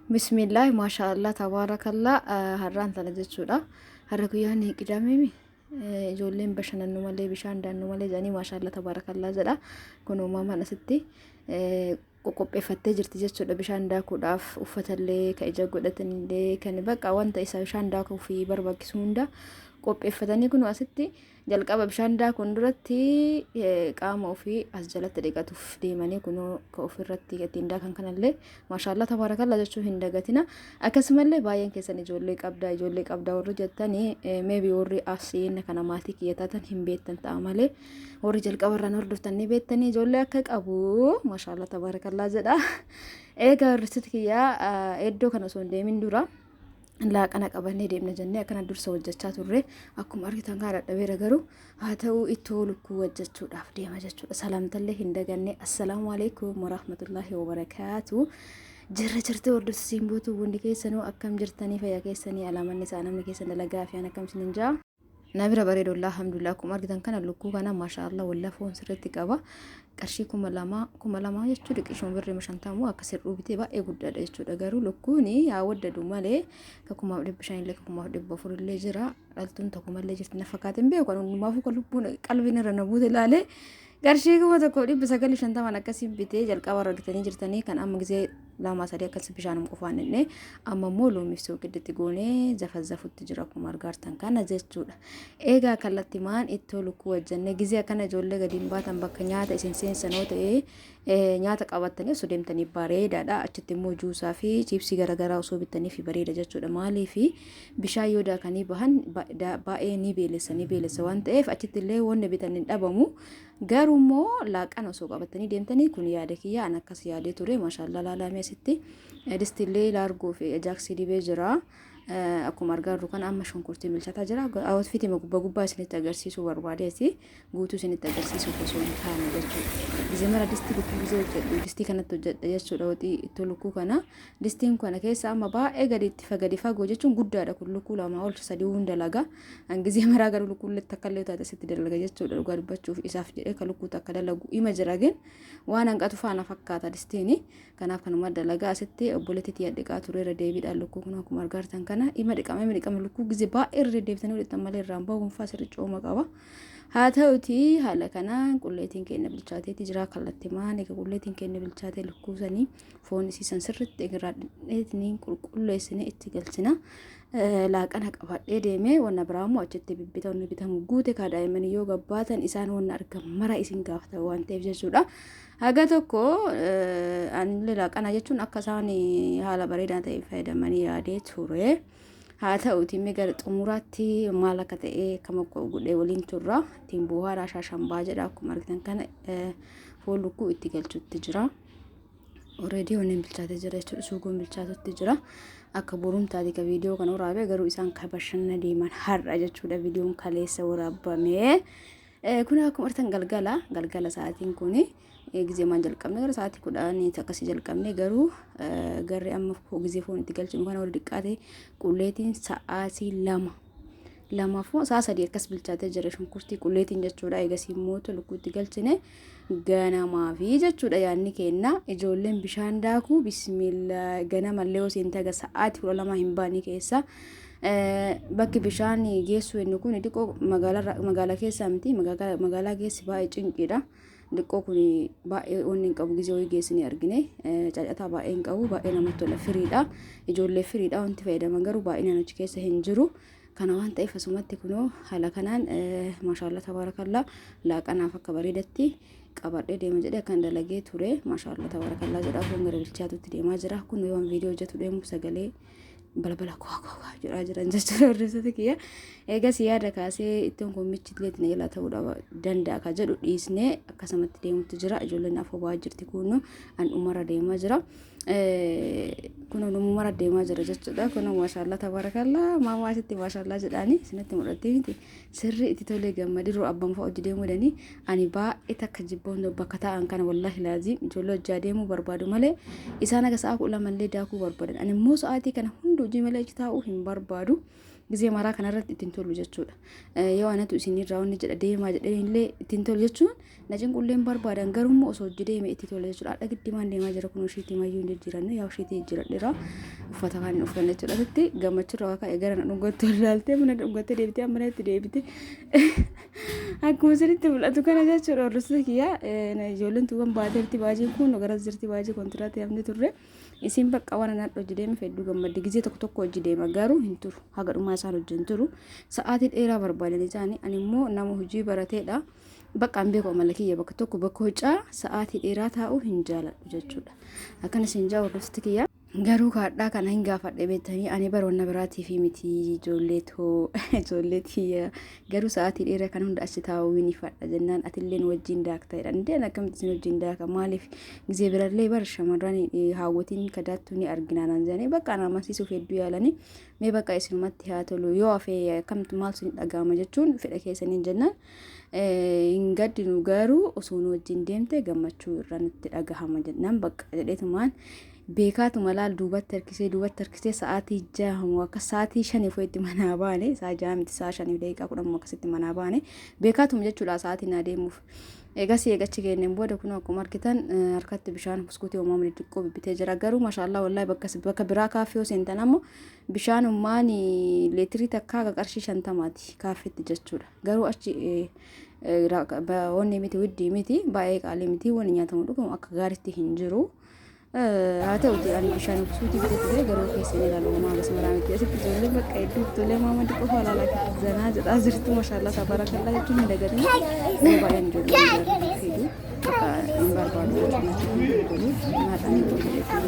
Bismillah, maashaallah, tabaarakallaa. Har'aan tana jechuudha. Har'a guyyaan qidaamemi ijoolleen bashannannu malee bishaan daannu malee jedhanii maashaallah tabaarakallaa jedha. Kun uumamaan asitti qoqopheeffattee jirti jechuudha bishaan daakuudhaaf uffatallee kan ija godhatanillee kan bakka wanta isa bishaan daakuu fi barbaachisu hunda qopheeffatanii kun asitti jalqaba bishaan daakuun duratti qaama ofii as jalatti dhiqatuuf deemanii kunoo ka ofirratti ittiin daakan kanallee maashaallaa tabaarakallaa jechuu hin dagatina. Akkasumallee baay'een keessan ijoollee qabdaa ijoollee qabdaa warri jettanii maybe warri asiin kana maatii kiyya taatan hin beektan ta'a malee warri jalqaba irraan hordoftan ni beektanii ijoollee akka qabu maashaallaa tabaarakallaa jedha. Egaa hordoftoota kiyyaa iddoo kana osoo hin deemin dura laaqana qabannee deemna jennee akkana dursa hojjechaa turre. Akkuma argitan kana dadhabeera, garuu haa ta'u ittoo lukkuu hojjechuudhaaf deema jechuudha. Salaamtallee hin daganne. Assalaamu alaikum warahmatullaahi wabarakaatu. Jirra jirti hordoftoota simbootu hundi keessanuu, akkam jirtanii? Fayyaa keessanii? Alaamanni isaa namni keessan dalagaa fi akkam isinin jaa? Na bira bareedollaa, alhamdulillah. Akkuma argitan kana lukkuu kana maashaallah wallaa foon sirriitti qaba. Qarshii 2000 2000 jechuudha, xiqqishuma birrii shantamuu akka sirruu bitee baay'ee guddaadha jechuudha. Garuu lukkuun haa waddadu malee ka 1500 illee ka 1400 illee jira. Dhaltuun tokko mallee jirti na fakkaate, hin beeku. Kan hundumaafuu kan lubbuun qalbiin irra na buute ilaalee qarshii 1950 akkasiin bitee jalqaba argitanii jirtanii kan amma gisee lama sadii akkas bishaanuma qofaan innee amma immoo loomiif soogidditti goonee zafazafutti jira akkuma argaartan kana jechuudha. Egaa kallattimaan ittoo lukkuu hojjennee gisee akkana ijoollee gadi hin baatan bakka nyaata isin seensanoo ta'ee nyaata qabattanii osoo deemtanii bareedaadha. Achitti immoo juusaa fi chiipsii garaagaraa osoo bittanii fi bareeda jechuudha. Maaliif bishaan yoo daakanii bahan baay'ee ni beelessa ni beelessa waan ta'eef achitti illee wanni bitan hin dhabamu. Garuu immoo laaqana osoo qabatanii deemtanii kun yaada kiyya, an akkas yaadee ture. Maashaallah, laalamee asitti distiillee laargoo fi ajaaksii dibee jira. Akkuma argaa jirru kana amma shunkurtii bilchaataa jira. Outfitii gubbaa gubbaa isinitti agarsiisuu barbaadeeti. Guutuu isinitti agarsiisuuf osoo hin taane jechuudha. Gizee mara distii lukkuu gizee hojjedhu distii kanatti hojjedha jechuudha, waxii ittoo lukkuu kana. Distiin kana keessa amma baay'ee gadi itti gadi fagoo jechuun guddaadha kun, lukkuu lama ol sadii hunda dalaga. An gizee maraa garuu lukkuullee takka illee taate asitti dalaga jechuudha, dhugaa dubbachuuf isaaf jedhee kan lukkuu takka dalagu ima jira gin waan hanqatu faana fakkaata distiini. Kanaaf kanuma dalagaa asitti obboleetti tiyya dhiqaa tureera deebiidhaan lukkuu kun akkuma argaartan kana ima dhiqama ima dhiqama lukkuu gizee baay'ee irra deddeebitanii hojjetan malee irraan bahuun faa sirri cooma qaba. Haa ta'uti haala kanaan qulleetiin keenya bilchaateeti jira kallattimaan. Egaa qulleetiin keenya bilchaatee lukkuu sanii foon isiisan sirriitti irraa dhidheetiniin qulqulleessine itti galchina. Laaqana qabadhee deemee wanna biraa immoo achitti bibbita wanni bitamu guute kaa daa'immanii yoo gabbaatan isaan wanna argan mara isin gaafatan waan ta'eef jechuudha. Haga tokko anillee laaqana jechuun akka isaan haala bareedaa ta'e fayyadamanii yaadee ture. Haa ta'uti mee gara xumuraatti maal akka ta'e akkama godhee waliin turra. Ittiin bu'aaraa shaashambaa jedha, akkuma argitan kana foon lukkuu itti galchutti jira. Already onneen bilchaatee jira jechuudha. Suugoon bilchaatutti jira. Akka borumtaati ka viidiyoo kana waraabee, garuu isaan ka bashannana deeman har'a jechuudha. Viidiyoon kaleessa waraabame. Kun akkuma argitan galgala galgala sa'aatiin kun gizee maan jalqabne, gara sa'aatii 10 akkasii jalqabne, garuu garri amma gizee foon itti galchinu kana wal xiqqaate qulleetiin sa'aatii 2 lamaafuu sa'a 3 akkas bilchaatee jira shunkurtii qulleetiin jechuudha. Eegasii immoo lukkuutti galchine ganamaafi jechuudha yaadni kenna. Ijoolleen bishaan daakuu bismillah ganamallee osoo hin taga sa'aatii 12 hin baanii keessa. Bakki bishaan geessu inni kun xiqqoo magaalaa keessaa miti, magaalaa keessi baay'ee cinqiidha. Xiqqoo kun baay'ee wanni hin qabu, gizee wayii geessanii argine cacataa baay'ee hin qabu, baay'ee namatti tola, firiidha. Ijoollee firiidha wanti fayyadaman garuu baay'inaan achi keessa hin jiru. Kana waan ta'eef asumatti kunoo haala kanaan maashaallah tabaarakallaa laaqanaaf akka bareedatti qabadhee deema jedhee akkan dalagee ture. Maashaallah tabaarakallaa jedha, foon gara bilchaatutti deemaa jira. Kun yoo viidiyoo hojjetu deemu sagalee balbala kwaa kwaa kwaa jedhaa jiran jechuudha hordoftoota kiyya. Eegas yaada kaasee ittoon kun michi illee na jalaa ta'uu danda'a ka jedhu dhiisnee akkasumatti deemutti jira. Ijoolleen afoo ba'aa jirti, kunoo an dhumarra deemaa jira. Kunoo dhumara deemaa jira jechuudha. Kunoo maashaallah tabaarakallaa maamaa asitti maashaallah jedhaanii isinitti mul'attee miti. Sirri itti tolee gammadii abbaan fa'a hojii deemuu danii ani baay'ee takka jibboon bakka taa'an kana, wallaahi laaziim ijoollee hojjaa deemuu barbaadu malee isaan aga sa'a 12 illee daakuu barbaadan. Ani immoo sa'aatii kana hunda hojii malee achi taa'uu hin barbaadu. Gizee maraa kanarratti ittiin tolu jechuudha. Yoo anatu isinirraa wanni jedha deemaa jedhee illee ittiin tolu jechuun na cinqulleen barbaadan, garuu immoo osoo hojii deeme itti tola jechuudha. Hadha giddimaan deemaa jira kun ishiitti mayyuu hin jijjiiranne, yaa ishiitti jijjiiradheera, uffata kan hin uffanne jechuudha. Asitti gammachuurraa waa ka'e gara na dhungattu ilaaltee mana dhungattee deebitee mana itti deebite akkuma isinitti mul'atu kana jechuudha. Hordoftoota kiyyaa, ijoolleen tuuban baateerti, baajiin kun gara jirti, baajii kontiraatti hafne turre. Isin bakka waan anaan hojii deeme hedduu gammaddi. Gizee tokko tokko hojii deema, garuu hin turu. Haga dhumaa isaan hojii hin turu. Sa'aatii dheeraa barbaadan isaanii. Ani immoo nama hojii barateedha. Bakka an beeku amala kiyya bakka tokko bakka hojii sa'aatii dheeraa taa'uu hin jaaladhu jechuudha. Akkana isin jaa hordoftoota kiyya. Garuu kaadhaa kana hin gaafadhe beektanii, ani baroonna biraatiif miti, ijoollee too, ijoollee tiyya, garuu sa'aatii dheeraa kana hunda achi taa'uu hin ifadha jennaan, atilleen wajjin daakta jedhan. Indeen akkamitti isin wajjin daaka? Maaliif gizee birallee bar shamarran haawwatiin kadaattu ni argina naan jedhanii bakka ana amansiisuuf hedduu yaalanii, mee bakka isinumatti haa tolu, yoo hafe akkamtu maal isin dhaga'ama jechuun fedha keessaniin jennaan, hin gaddinu, garuu osoo nu wajjin deemte gammachuu irraa nutti dhagahama jennaan, bakka jedheetumaan beekaatuma laal duubatti harkisee duubatti harkisee sa'aatii 6 akka sa'aatii 5 itti manaa baane, sa'a 6 miti, sa'a 5:10 akkasitti manaa baane, beekaatuma jechuudha sa'aatii naa deemuuf. Eegas eegachi kenneen booda kun akkuma argitan harkatti bishaan buskuutii uumamaa xiqqoo bibbitee jira. Garuu mashaallaa wallaahi bakka biraa kaaffee yoo seentan ammoo bishaan ummaan leetirii takkaa akka qarshii 50ti kaaffeetti jechuudha. Garuu achi wanni miti, widdii miti, baay'ee qaalii miti, wanni nyaatamu dhugamu akka gaariitti hin jiru. Haa ta'uti ani bishaan buskuutii bitee ture, garuu keessa hin ilaalu, uumaa gas maraa miti. Asitti ijoollee bakka hedduu ijoollee maama xiqqoo falaalaa zanaa jedhaa jirtu, mashaallaa tabaarakallaa jechuun hin dagatin. Yeroo baay'een ijoollee fidu bakka hin barbaadu jechuudha, natti tolu maadhaan tolee jira.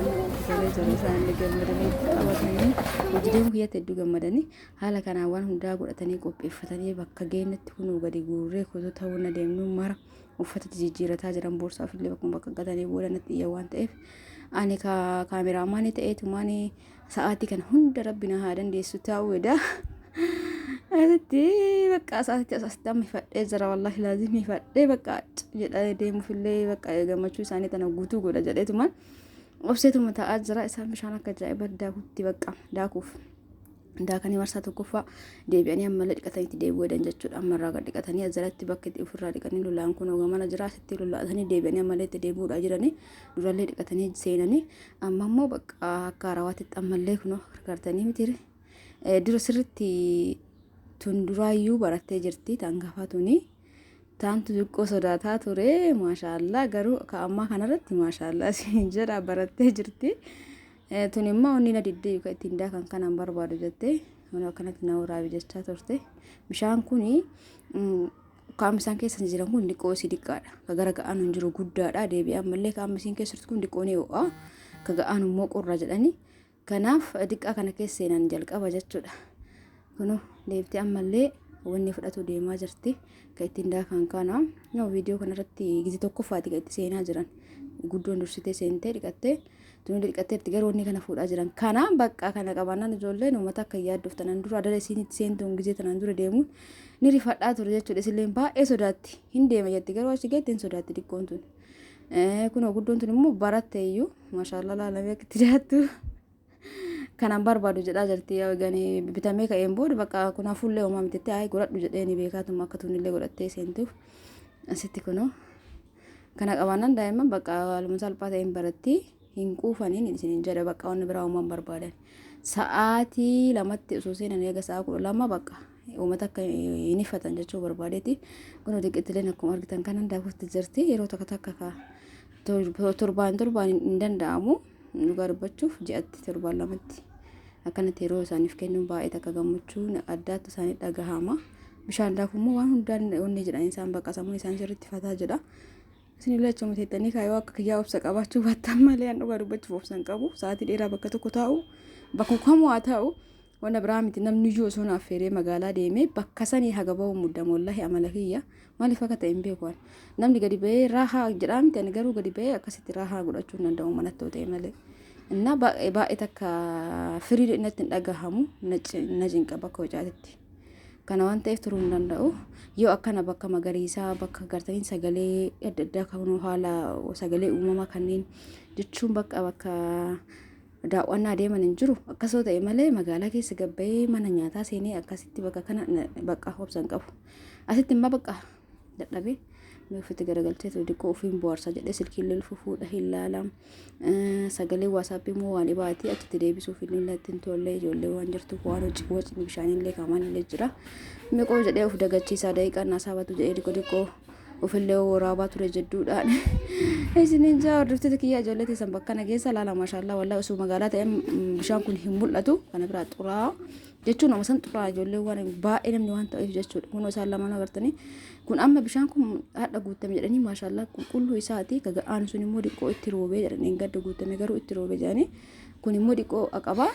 Isaan illee gammadanii taphatanii hojii deemuu kiyyatti hedduu gammadanii haala kanaan waan hundaa godhatanii qopheeffatanii bakka geenyatti kunuu gadi guurree kutuu ta'uu na deemnu mara uffata jijjiirataa jiran, boorsaa ofillee bakkuma bakka gatanii booda natti iyya waan ta'eef, ani kaameraamaanii ta'eetumaan sa'aatii kana hunda rabbi na haa dandeessu taa'uu eda. Asitti bakka sa'aatii asitti amma ifadhee jira, wallaahi laazim ifadhee bakka jedhee deemuufillee bakka gammachuu isaanii tana guutuu godha jedheetumaan obseetuma taa'aa jira. Isaan bishaan akka ajaa'iba daakutti bakka daakuuf daakanii marsaa tokkoffaa deebi'anii ammallee dhiqatanii itti deebi'uu jedhan jechuudha. Ammarraa gad dhiqatanii asirratti bakka itti ofirraa dhiqanii lolaan kun gamana jira, asitti lolaatanii deebi'anii ammallee itti deebi'uudhaa jiranii. Durallee dhiqatanii seenanii amma immoo bakka akka haarawaatti ammallee kunoo gargaartanii miti. Dura sirritti tun duraayyuu barattee jirti tangafaa tuni. Taantu xiqqoo sodaataa ture, maashaallaa, garuu akka ammaa kanarratti maashaallaa siin jedha, barattee jirti. Tun immoo inni na diddee kan ittiin daakan kanaan barbaadu jettee kun akkanatti na waraabi jechaa turte. Bishaan kuni qaamni isaan keessa jiran kun xiqqoo isii xiqqaadha. Ka gara ga'aan hin jiru guddaadha. Deebi'ee ammallee qaamni isiin keessa jirtu kun xiqqoo ni ho'a. Ka ga'aan immoo qorra jedhani. Kanaaf xiqqaa kana keessa seenan jalqaba jechuudha. Kunoo deebitee ammallee wanni fudhatu deemaa jirti. Kan ittiin daakan kana. Viidiyoo kanarratti gizi tokkoffaati kan itti seenaa jiran. Guddoon dursitee seentee dhiqattee, tuni dhiqatteetti, garuu wanni kana fuudhaa jiran. Kana bakka kana qabaannaan ijoolleen uummata akka yaadduuf tanan dura adala isiin itti seentuun gizee tanan dura deemuun ni rifadhaa ture jechuudha. Isilleen baay'ee sodaatti. Hin deema jetti, garuu achi geetti hin sodaatti xiqqoon tun. Kunoo guddoon tun immoo baratte iyyuu, maashaallaa, laalamee akka itti daattu. Kanaan barbaadu jedhaa jirti. Gani bitamee ka'een booda bakka kun hafuullee uumaa mititti ayi godhadhu jedhee ni beekaatuma akka tunillee godhattee seentuuf. Asitti kunoo kana qabaannaan daa'imman bakka haaluma salphaa ta'een baratti, hin quufaniin isin jedha, bakka wanni biraa uumaan barbaadan. Sa'aatii 2tti osoo seenan eega sa'a 12 bakka uummata akka hin ifatan jechuu barbaadeeti. Kunoo xiqqittileen akkuma argitan kanan daakutti jirti. Yeroo takka takka torbaan torbaan hin danda'amu, dhugaa dubbachuuf ji'atti torbaan lamatti akkanatti yeroo isaaniif kennuun baay'ee takka gammachuun addaatti isaanii dhagahama. Bishaan daakuu immoo waan hundaan onni jedhan isaan bakka sammuun isaan sirriitti fataa jedha. Isinillee achuma teettanii kaayoo akka kiyyaa obsa qabaachuu baattan malee, an dhugaa dubbachuuf obsa hin qabu. Sa'aatii dheeraa bakka tokko taa'u, bakka kamuu haa ta'u, wanna biraa miti, namni iyyuu osoo naaf feeree magaalaa deemee bakka sanii haga ba'u muddama, wallaahi amala kiyya maaliif akka ta'e hin beeku. Namni gadi ba'ee raahaa jedhaa miti, ani garuu gadi ba'ee akkasitti raahaa godhachuu hin danda'u manatti ta'e malee. Innaa baay'ee takka firii natti hin dhagahamu, na cinqa bakka hocaatitti. Kana waan ta'eef turuu hin danda'u. Yoo akkana bakka magariisaa, bakka gartanii sagalee adda addaa kan haala sagalee uumamaa kanneen jechuun bakka bakka Daawwannaa deeman hin jiru. Akkasoo ta'e malee magaalaa keessa gabbayee mana nyaataa seenee akkasitti bakka kana bakka obsa hin qabu. Asitti immoo bakka dadhabee mee ofitti garagalchee ture xiqqoo ofiin bohaarsa jedhee silkiin lolfu fuudha hin laala. Sagalee WhatsAppii immoo waan dhibaati achitti deebisuuf illee itti hin tolle, ijoollee waan jirtuuf, waan hojii wacni bishaanillee qaamaan jira. Meeqoo jedhee of dagachiisaa daqiiqaa naasabatu jedhee xiqqoo xiqqoo ofillee waraabaa ture jedhuudhaan. Isiniin jaa, hordoftoota kiyyaa, ijoollee teessan bakka kana keessa laala. Maashaallaa, wallaahi osoo magaalaa ta'e bishaan kun hin mul'atu. Kana biraa xuraa jechuun nama san xuraa ijoollee waan baay'ee namni waan ta'eef jechuudha. Kunoo isaan lamaan agartanii, kun amma bishaan kun hadha guutame jedhanii, maashaallaa, qulqulluu isaati. Kaga'aan sun immoo xiqqoo itti roobee jedhanii, gadda guutame garuu itti roobee jedhanii, kun immoo xiqqoo qaba.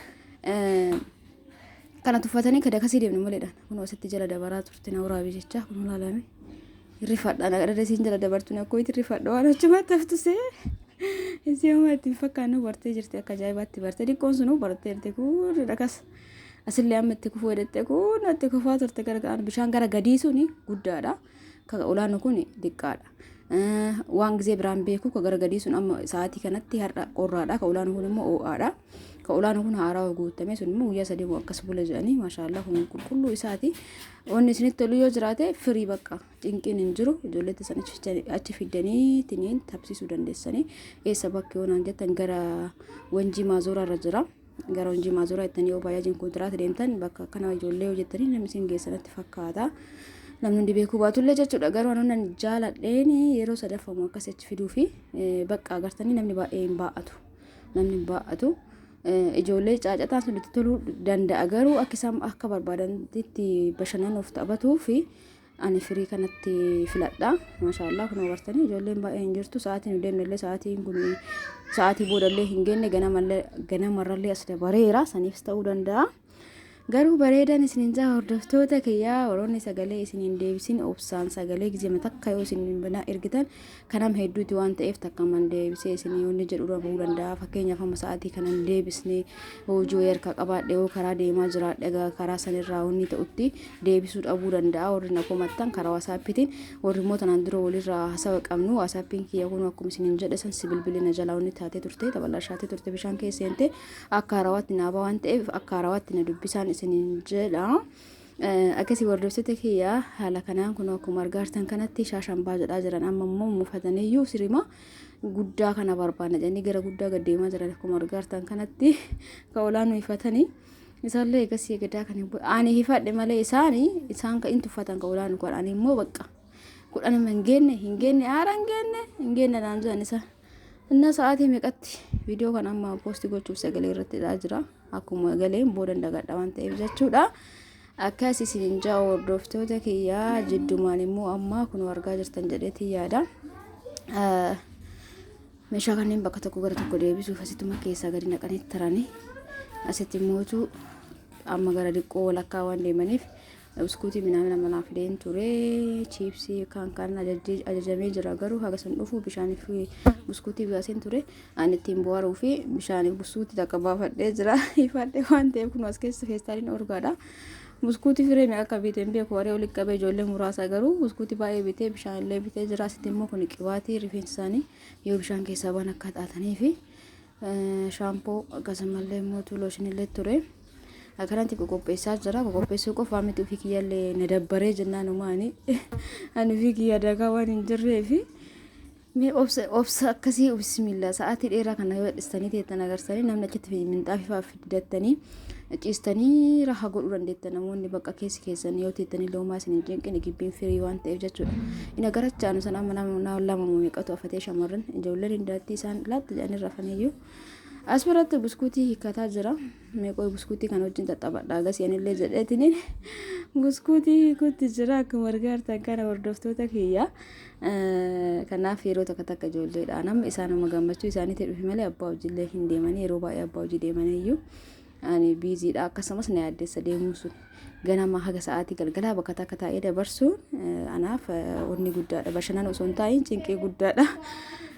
Kana tuffatanii kada kasii deemnu maleedhaan. Kunoo asitti jala dabaraa turte na waraabe jecha kun ilaalame. Rifadha na gadada isiin jala dabartu na kooyti rifadha waan achumatti haftusee. Isii amma ittiin fakkaannu bartee jirti, akka ajaa'ibaatti bartee, xiqqoon sunuu bartee jirti. Kun dhakas asillee amma itti kufuu jedhette, kun itti kufaa turte. Gara ga'an bishaan gara gadii suni guddaadha. Ka olaanu kun xiqqaadha. Waan gisee biraan beeku ka gara gadii sun amma sa'aatii kanatti har'a qorraadha. Ka olaanu kun immoo ho'aadha. Ka olaanu kun haarawaa guutame, sun immoo guyyaa 3 moo akkas bula jedhanii. Maashaallaa, kun qulqulluu isaati. Wanni isinitti tolu yoo jiraate firii bakka cinqiin hin jiru. Ijoolleetti san achi fiddanii tiniin taphsiisuu dandeessanii. Eessa bakki yoo naan jettan, gara Wanjii Maazooraa irra jira. Gara Wanjii Maazooraa jettanii yoo baay'ee kontiraata deemtan, bakka kana ijoollee yoo jettanii namni isin geessanatti fakkaata. Namni hundi beekuu baatullee jechuudha. Garuu anuun jaaladheen yeroo sadaffamu akkas achi fiduu fi bakka agartanii namni baay'ee hin baa'atu. Namni hin baa'atu. Ijoollee caacataan sun itti toluu danda'a, garuu akka isaan akka barbaadanitti bashannanuuf taphatuu fi ani firii kanatti filadha. Maashaallah, kun agartanii ijoolleen baay'ee hin jirtu. Sa'aatiin nu deemnellee sa'aatiin kun sa'aatii boodallee hin genne, ganamarrallee as dabareera, saniifis ta'uu danda'a. Garuu bareedan isinin jaa, hordoftoota kiyyaa, warroonni sagalee isinin deebisin obsaan sagalee gizema takka yoo isin banaa ergitan kanam hedduuti waan ta'eef takka man deebisee isin wanni jedhu dhabuu danda'a. Fakkeenyaaf amma sa'aatii kanan deebisne hojii harka qabaadhe, yoo karaa deemaa jiraadhe, egaa karaa sanirraa wanni ta'utti deebisuu dhabuu danda'a. Warri na komattan karaa WhatsAppiitiin, warri immoo tanaan dura walirraa hasawa qabnu, WhatsAppiin kiyya kun akkuma isinin jedhe san si bilbilina jalaa wanni taatee turte, taphalashaatee turte, bishaan keessa seente, akka haarawaatti naaba waan ta'eef akka haarawaatti na dubbisaan isinin jedha. Akkasii hordoftoota kiyyaa, haala kanaan kun akkuma argaa jirtan kanatti shaashambaa jedhaa jiran. Amma immoo mufataniiyyuu sirima guddaa kana barbaanna jedhanii gara guddaa gad deemaa jiran. Akkuma argaa jirtan kanatti ka olaanuu ifatanii isaallee eegasii eegadaa kan ani hifadhe malee isaanii isaan kan in tuffatan ka olaanu kan ani immoo bakka 10 hin geenne, hin geenne, aara hin geenne, hin geenne naan jedhan isaan. Inna sa'aatii meeqatti viidiyoo kana amma post gochuuf sagalee irratti hidhaa jira. Akkuma galeen booda dagadha waan ta'eef jechuudha. Akkas isin jaa, hordoftoota kiyyaa, jiddumaan immoo amma kun argaa jirtan jedheetii yaada. Meeshaa kanneen bakka tokko gara tokko deebisuuf asittuma keessaa gadi naqanii taranii, asitti mootu amma gara diqqoo walakkaa waan deemaniif buskuutii minaamina manaa fideen ture, chiipsii kan kan ajajamee jira, garuu haga san dhufu bishaanii fi buskuutii baaseen ture. Ani ittiin bohaaruu fi bishaanii buskuutii takka baafadhee jira, ifadhee waan ta'eef kun as keessa feestaaliin orgaadha. Buskuutii firee meeqa akka biteen beeku, waree walitti qabee ijoollee muraasa, garuu buskuutii baay'ee bitee bishaan illee bitee jira. Asitti immoo kun qibaatii rifeensa isaanii yoo bishaan keessaa baan akka xaatanii fi shaampoo, akkasumallee immoo lotion illee ture. Akkanatti qoqopheessaa jira. Qoqopheessuu qofaa miti, ofii kiyyallee na dabbaree jennaan umaani. Ani ofii kiyya dagaa waan hin jirreefi. Mee obsa obsa akkasii, bismillah, sa'aatii dheeraa kana yoo dhistanii teettan agarsanii namni achitti minxaafii fa'aa fidattanii ciistanii raha godhuu dandeettan. Namoonni bakka keessi keessan yoo teettanii loomaa isin hin cinqine, gibbiin firii waan ta'eef jechuudha. Inni garachaanu sana amma nama lama meeqatu afatee, shamarran ijoolleen hindaatti isaan laatti jedhanii rafaniyyuu. As biratti buskuutii hiikkataa jira. Meeqoo buskuutii kana wajjin xaxxabadha agasii anillee jedheetiniin buskuutii hiikutti jira akkuma argaa jirtan kana, hordoftoota kiyya. Kanaaf yeroo takka takka ijoolleedha nama isaanuma gammachuu isaaniitti dhufe malee abbaa hojiillee hin deemanii. Yeroo baay'ee abbaa hojii deemaniyyuu ani busydha, akkasumas na yaaddeessa deemuun sun. Ganama haga sa'aatii galgalaa bakka takka taa'ee dabarsuun anaaf wanni guddaadha, bashannana osoo hin taa'in cinqii guddaadha.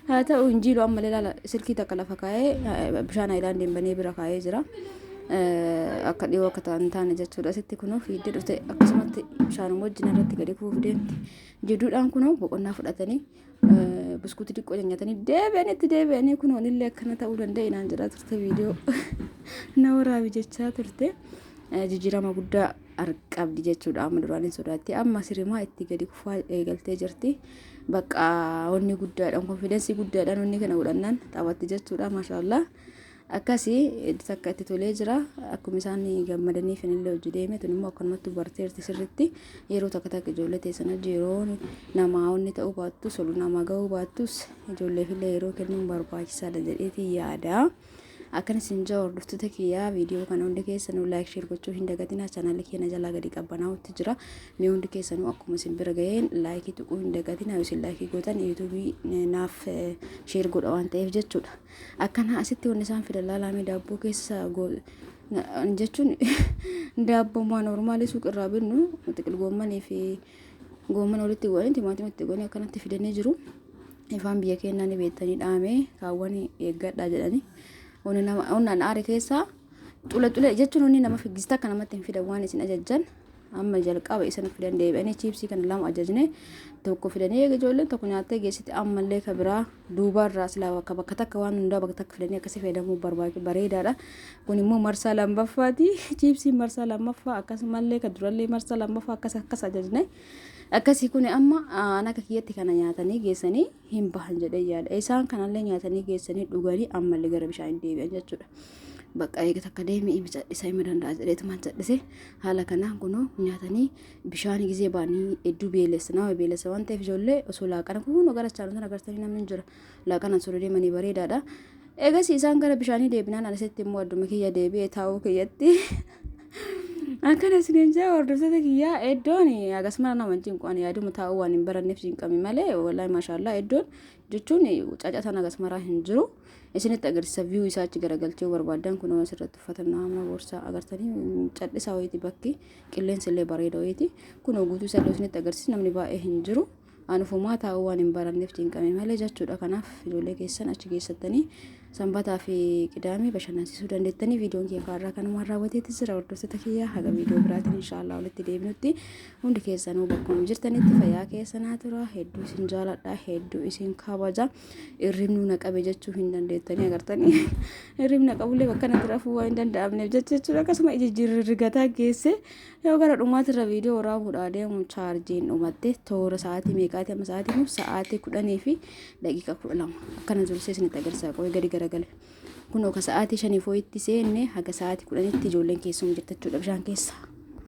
Haa ta'u, injiilu ammallee laala, silkii takka lafa kaa'ee bishaan haayilaandiin banee bira kaa'ee jira. Akka dhiyoo akka ta'an taane jechuudha. Asitti kunoo fiiddee dhufte, akkasumatti bishaanuma wajjin irratti gadi kufuuf deemti. Jidduudhaan kunoo boqonnaa fudhatanii Buskuutii xiqqoo nyaatanii deebi'anii itti deebi'anii kun wanillee akkana ta'uu danda'e naan jedhaa turte, viidiyoo na waraabi jechaa turte. Jijjiirama guddaa qabdi jechuudha. Amma duraan hin sodaatti. Amma sirimaa itti gadi kufaa eegaltee jirti. Bakka wanni guddaadhaan, confidence guddaadhaan wanni kana godhannaan taphatti jechuudha. Maashaallah. Akkasii takka itti tolee jira. Akkuma isaan gammadanii finillee hojii deeme tun immoo akkanumatti barteerti sirritti. Yeroo takka takka ijoollee teessan hojii yeroo namaa wanni ta'uu baattus, ol namaa ga'uu baattus, ijoolleefillee yeroo kennuun barbaachisaadha jedheeti yaada. Akkan isin jaa, hordoftoota kiyyaa, viidiyoo kana hundi keessanuu like, share gochuu hin dagatinaa. Chaanaalli keenya jalaa gadi qabbanaa'utti jira. Mee hundi keessanuu akkuma isin bira ga'een like tuquu hin dagatinaa. Isin like gootan YouTubeii naaf share godha waan ta'eef jechuudha. Akkana asitti wanni isaan fidan laalaamee daabboo keessa jechuun daabboo normalii suuqirraa binnu xiqil goommanii fi goomman walitti godhanii, timaatima itti godhanii akkanatti fidanii jiru. Ifaan biyya keenyaa ni beektanii, dhaamee kaawwan eeggadhaa jedhanii. Onnaan aare keessaa xule xule jechuun onni nama figgista akka namatti hin fidan waan isin ajajjan. Amma jalqaba isan fidan, deebi'anii chiipsii kana lama ajajne, tokko fidanii, eega ijoolleen tokko nyaattee geessite, ammallee ka biraa duubarraa silaa bakka bakka takka waan hundaa bakka takka fidanii akkasii fayyadamuu barbaadu bareedaadha. Kun immoo marsaa lammaffaati. Chiipsiin marsaa lammaffaa, akkasumallee ka durallee marsaa lammaffaa akkas akkas ajajne. Akkasii kun amma an akka kiyyatti kana nyaatanii geessanii hin bahan jedhee yaada. Isaan kanallee nyaatanii geessanii dhuganii ammallee gara bishaan deebi'an jechuudha. Bakka eega takka deemee isa hima danda'a jedheetumaan cadhise. Haala kanaan kunoo nyaatanii bishaan gizee ba'anii hedduu beelessa, nama beelessa waan ta'eef, ijoollee osoo laaqana kunoo gara chaanota agartanii namni hin jira, laaqana osoo deemanii bareedaadha. Eegas isaan gara bishaanii deebinaan asitti immoo adduma kiyya deebi'ee taa'uu kiyyatti. Akkana isiniin jaa, hordoftoota kiyyaa, iddoon akkasuma nama cinqu, ani yaaduma taa'uu waan hin baranneef cinqame malee, wallaahi maashaallaa, iddoon jechuun cacatan akkasumaraa hin jiru. Isinitti agarsiisa, view isaa achi garagalchuu barbaadan kun asirratti uffata nama boorsaa agartanii cadhisaa wayiiti, bakki qilleensi illee bareeda wayiiti. Kun guutuu isaa isinitti agarsiisa, namni baay'ee hin jiru. Anufumaa taa'uu waan hin baranneef cinqame malee jechuudha. Kanaaf ijoollee keessan achi geessattanii sanbataa fi qidaamee bashannansiisuu dandeettanii. Viidiyoon kee kaarraa kanumaan raawwateetti jira. Hordoftoota kiyyaa, haga viidiyoo biraatiin inshaallah walitti deebinutti hundi keessanuu bakkuma jirtanitti fayyaa keessanaa tura. Hedduu isin jaaladha, hedduu isin kabaja. Irribnuu na qabe jechuu hin dandeettanii agartanii. Irribna qabullee bakka natti rafuu waan hin danda'amneef jechuudha. Akkasuma iji jirrigataa geesse yoo gara dhumaatirra viidiyoo waraabuudhaa deemu chaarjiin dhumatte. Toora sa'aatii meeqaati amma? Sa'aatii kun sa'aatii 10:12 akkana dursee isinitti agarsiisa. Qo'ee gadi garagale kunoo ka sa'aatii 5 fooyitti seenne, haga sa'aatii 10tti ijoolleen keessuma jirti jechuudha bishaan keessa.